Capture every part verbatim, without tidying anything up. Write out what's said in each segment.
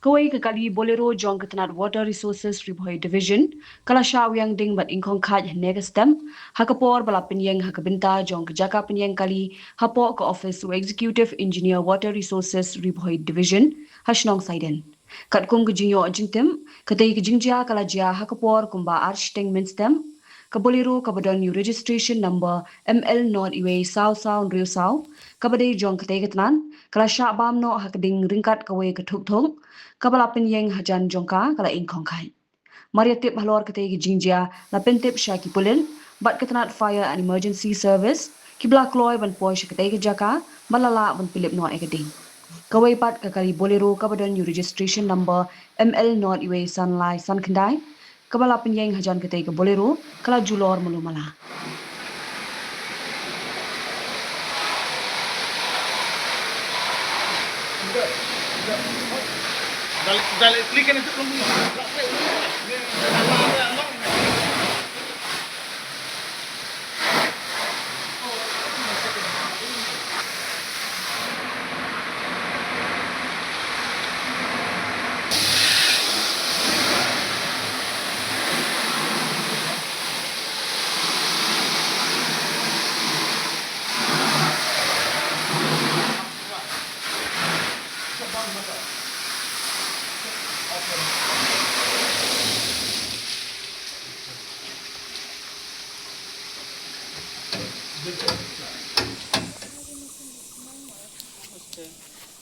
Kawei ka kali Bolero jong ka tnat Water Resources Ri Bhoi Division ka la shah wiang ding bad ingkhong khait hynne ka step ha ka por ba la pynïeng ha ka bynta jong ka jaka pynïeng kali hapoh ka office u Executive Engineer Water Resources Ri Bhoi Division ha shnong Saiden. Katkum ka jingïoh jingtip, katei ka jingjia ka la jia ha ka por kumba ar shiteng mynstep. Ka Bolero kaba don ïa u registration number M L not iwei saw saw hynriew saw, kaba dei jong katei ka tnat, ka la shah bam noh ha ka ding ryngkat kawei ka thuk thuk, kaba la pynïeng hajan jong ka ka la ingkhong khait. Mar ïa tip halor katei ka jingjia la pyntip sha ki pulit bad ka tnat Fire and Emergency Service kiba la kloi ban poi sha katei ka jaka bad la lah ban pynlip noh ïa ka ding. Kawei pat ka kali Bolero kaba don ïa u registration number M L not iwei san lai san khyndai, kaba la pynïeng hajan katei ka Bolero ka la julor malu mala.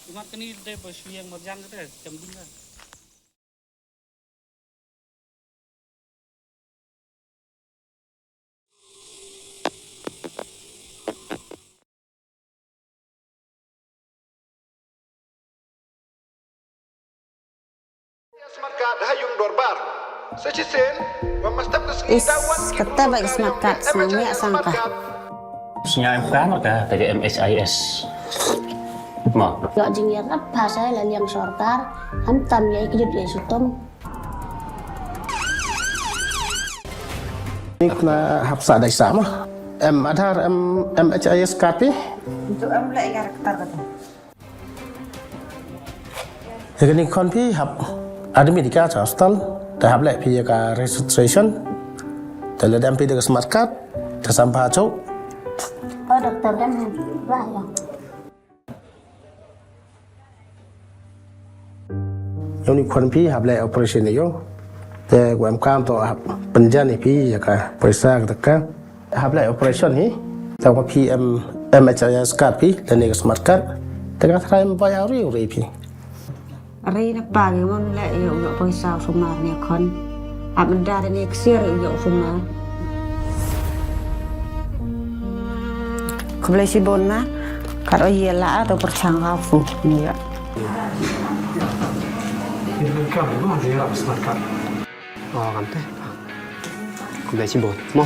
Imat kani dei ba shu ïeng marjan kata, jam ding ka. Is, kata ba ka smart card, snang ïa sang ka. Sngewbha ka, ka M H I S. Mo. Ïoh jingïarap ha sa la liang sorkar, khamtam ïa ki jut ïa sutum. Ni kena hap sa dai sa mo. Em Aadhaar, em M H I S card phi. Untuk em leh ïa ka daftar kata. Ïa kane khon phi hap admit ïa ka cha hospital, te hap leh phi ïa ka registration. Te lada em phi da ka smart card, te sam pha chok. Oh, doktor kan bah ïa. Ïa une khon phi hap leh operation ïa u. Te u em kam to hap pynjan ïa phi ïa ka poisa ka taka. Hap leh operation hi. Tang ba phi em M H I S card phi lane ka smart card. Te ka tharai em bai auri uri phi. Ri na pa ngi mon leh ïa u ïoh poisa u sumar ne khon. Hap menda ne ksiar ïa u ïoh u sumar. Khublei shibun ma. Kat o ïa la to pyrshang ka fu ne ïa. Ïa ka kam ma ïa la smart card. Oh, kam te. Khublei shibun. Mo.